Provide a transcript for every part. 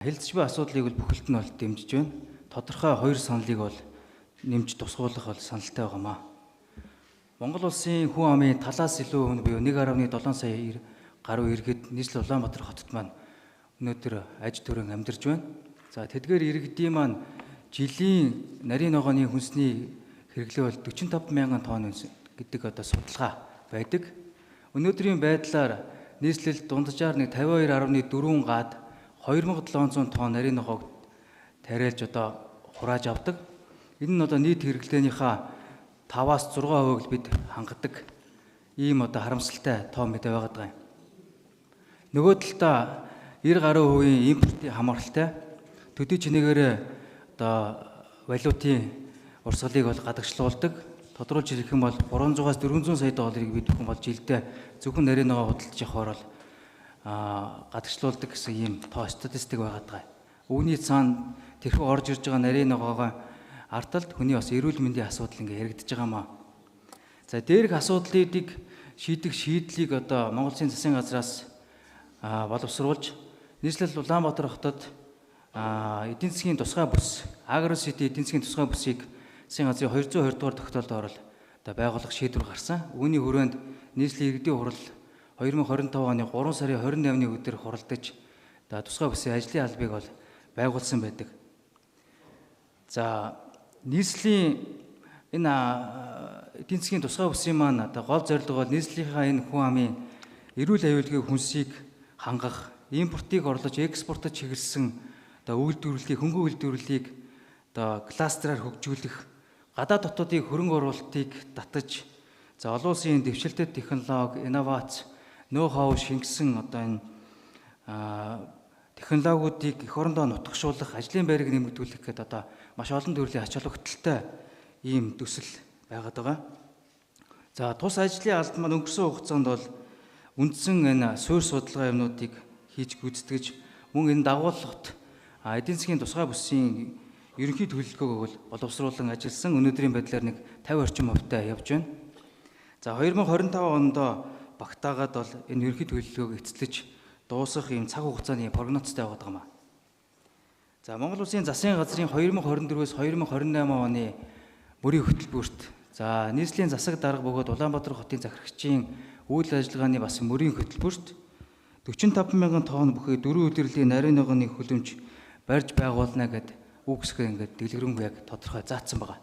Хэлэлцэж буй асуудлыг бол бүхэлд нь бол дэмжиж байна. Тодорхой хоёр саналыг бол нэмж тусгуулах бол саналтай байгаамаа. Монгол улсын хүн амын талаас илүү хүн буюу 1.7 сая гаруй иргэд нийслэл Улаанбаатар хотод маань өнөөдөр аж төрөн амьдарч байна. За тэдгээр иргэдийн маань жилийн нарийн ногооны хүнсний хэрэглээ бол 45 мянган тонн гэдэг одоо судалгаа байдаг. Өнөөдрийн байдлаар нийслэл дунджаар нэг 52.4 гад 2700 тонн нарийн ногоог тариалж одоо хурааж авдаг. Энэ нь одоо нийт хэрэглээнийхээ 5-аас 6% л бид хангадаг. Ийм одоо харамсалтай тоо мэдээ байгаад байгаа юм. Нөгөө талдаа 90 гаруй хувийн импортын хамааралтай төдий чинээгээр одоо валютын урсгалыг бол гадагшлуулдаг. Тодруулж хэлэх юм бол 300-аас 400 сая долларыг бид бүхэн бол жилдээ зөвхөн нарийн ногоо худалдаж авахаар бол гадагшлуулдаг гэсэн ийм тоо статистик байгаад байгаа. Үүний цаана тэрхүү орж ирж байгаа нарийн ногоогоо арталд хүний бас эрүүл мэндийн асуудал ингээ яригдж байгаа маа. За дээрх асуудлыг шийдэх шийдлийг одоо Монгол Улсын засгийн газраас боловсруулж нийслэл Улаанбаатар хотод эдийн засгийн тусгай бүс, Агро Сити эдийн засгийн тусгай бүсийг засгийн газрын 220 дугаар тогтоолд орол одоо байгуулах шийдвэр гарсан. Үүний хүрээнд нийслэлийн иргэдийн хурал 2025 оны 3 сарын 28-ны өдөр хуралдаж одоо тусгай бүсийн ажлын албыг бол байгуулсан байдаг. За нийслэлийн энэ эдийн засгийн тусгай бүсийн маань одоо гол зорилго бол нийслэлийнхаа энэ хүн амын эрүүл аюулгүй хүнсийг хангах, импортыг орлож экспортод чиглэсэн одоо үйлдвэрлэлийг, хөнгөн үйлдвэрлэлийг одоо кластераар хөгжүүлэх, гадаад дотоодын хөрөнгө оруулалтыг татаж, за олон улсын дэвшилтэт технологи, инновац, ноу-хау шингэсэн одоо энэ технологиудыг эх орондоо нутагшуулах, ажлын байрыг нэмэгдүүлэх гэдэг одоо маш олон төрлийн ач холбогдолтой ийм төсөл байгаад байгаа. За тус ажлын албан маань өнгөрсөн хугацаанд бол үндсэн энэ суурь судалгаа юмнуудыг хийж гүйцэтгэж мөн энэ дагуулгад эдийн засгийн тусгай бүсийн ерөнхий төлөвлөгөөг бол боловсруулан ажилласан. Өнөөдрийн байдлаар нэг 50 орчим хувьтай явж байна. За 2025 онд багтаагаад бол энэ ерөнхий төлөвлөгөөг эцэслэж дуусгах ийм цаг хугацааны прогнозтой байгаа юм аа. За Монгол Улсын засгийн газрын 2024-өөс 2028 оны мөрийн хөтөлбөрт за нийслэлийн засаг дарга бөгөөд Улаанбаатар хотын захирагчийн үйл ажиллагааны бас мөрийн хөтөлбөрт 45 мянган тонн бүхий дөрвөн удирдлагын нарийн ногооны хөлөмж барьж байгуулна гэд үг хэсгээ ингээд дэлгэрэнгүй яг тодорхой заасан байгаа.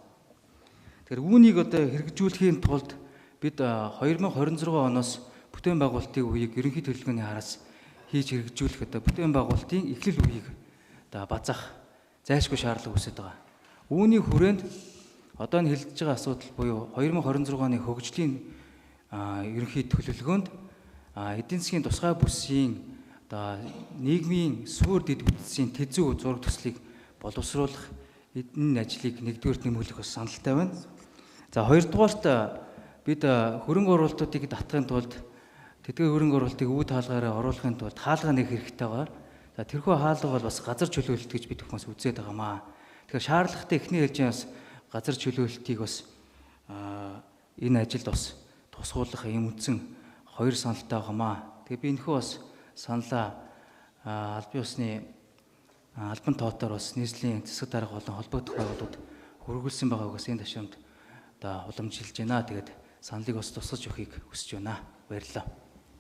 Тэгэхээр үүнийг одоо хэрэгжүүлэхийн тулд бид 2026 оноос бүтээн байгуулалтын үеийг ерөнхий төлөвлөгөөний хараас хийж хэрэгжүүлэх одоо бүтээн байгуулалтын эхлэл үеийг одоо базах зайлшгүй шаардлага үүсэж байгаа. Үүний хүрээнд одоо энэ хэлэлцэж байгаа асуудал буюу 2026 оны хөгжлийн ерөнхий төлөвлөгөөнд эдийн засгийн тусгай бүсийн одоо нийгмийн суурь дэд бүтцийн тэзүү зураг төслийг боловсруулах энэ ажлыг нэгдүгээрт нэмэгдүүлэх бас саналтай байна. За хоёрдугаарт бид хөрөнгө оруулалтуудыг татахын тулд тэдгээр хөрөнгө оруулалтыг үүд хаалгаараа оруулахын тулд хаалга нээх хэрэгтэй байгаа. За тэрхүү хаалга бол бас газар чөлөөлөлт гэж бид бүхэн үзээд байгаамаа. Тэгэхээр шаардлагатай эхний ээлжийн бас газар чөлөөлөлтийг бас энэ ажилд бас тусгуулах юм үндсэн хоёр саналтай байгаамаа. Тэгээ би энэхүү бас саналаа албан ёсны албан тоотоор бас нийслэлийн засаг дарга болон холбогдох байгууллагууд хөргүүлсэн байгааг бас энэ ташрамд одоо уламжилж байна. Тэгээд саналыг бас тусгаж өгөхийг хүсэж байна. Баярлалаа.